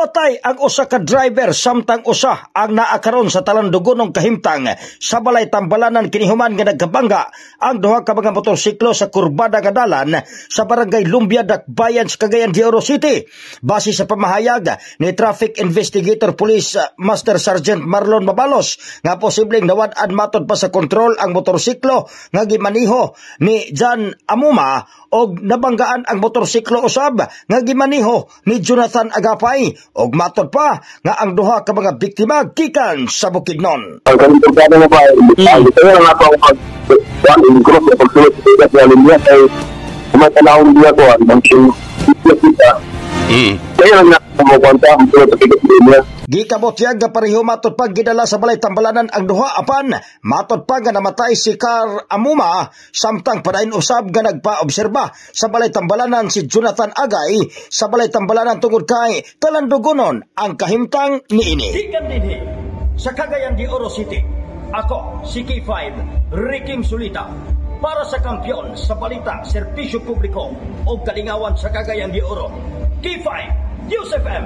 Patay ang usa ka driver samtang usa ang naa karon sa talandugonong kahimtang sa Balay Tambalanan kinihuman nga nagkabangga ang duha ka mga motorsiklo sa kurbada nga dalan sa Barangay Lumbia, Dakbayan sa Cagayan de Oro City. Base sa pamahayag ni Traffic Investigator Police Master Sergeant Marlon Mabalos nga posibleng nawad-an matod pa sa kontrol ang motorsiklo nga gimaniho ni John Amuma og nabanggaan ang motorsiklo usab nga gimaniho ni Jonathan Agapay og matod pa nga ang duha ka mga biktima gikan sa Bukidnon. Ang kanang pagkano mo pa, kaya nga po ako pag in-cross sa pagsulod sa tigas na linya kay kumatanawon niya ko ang bangking kita. Kaya lang na kumukwanta ang sulod sa tigas linya. Gikabutyag nga pareho matod pag gidala sa Balay Tambalanan ang duha, apan matod pa nga namatay si Car Amuma samtang padayon usab nga nagpaobserba sa Balay Tambalanan si Jonathan Agay sa Balay Tambalanan tungod kay talandugonon ang kahimtang niini. Gikan dinhi sa Cagayan de Oro City. Ako si K5 Ricky Sulita para sa kampiyon sa balita, serbisyo publiko o kalingawan sa Cagayan de Oro. K5 News FM.